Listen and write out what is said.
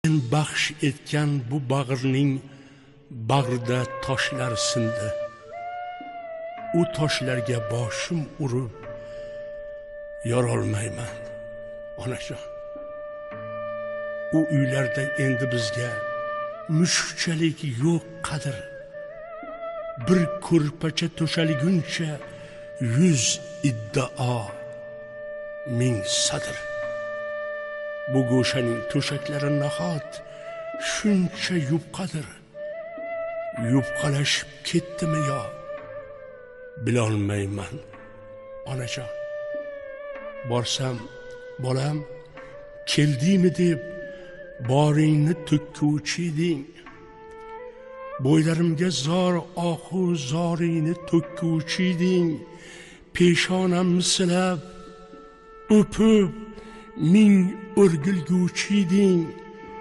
Sen baxsh etgan bu bag'rning bag'rida toshlar sindi. U toshlarga boshim urib yorolmayman, onajon. U uylarda endi bizga mushukchalik yo'q qadr. Bir ko'rpacha to'shalguncha 100 iddao, 1000 sadr. Bu go'shaning to'shaklari nahot shuncha yupqadir. Yupqalashib ketdimi yo bilolmayman, onajon. Borsam, bolam keldingmi deb boringni to'kkuvchi eding. Bo'ylarimga zor ohu zoringni to'kkuvchi eding. Peshonamni silab, o'pib, ming o'rgilguvchi eding.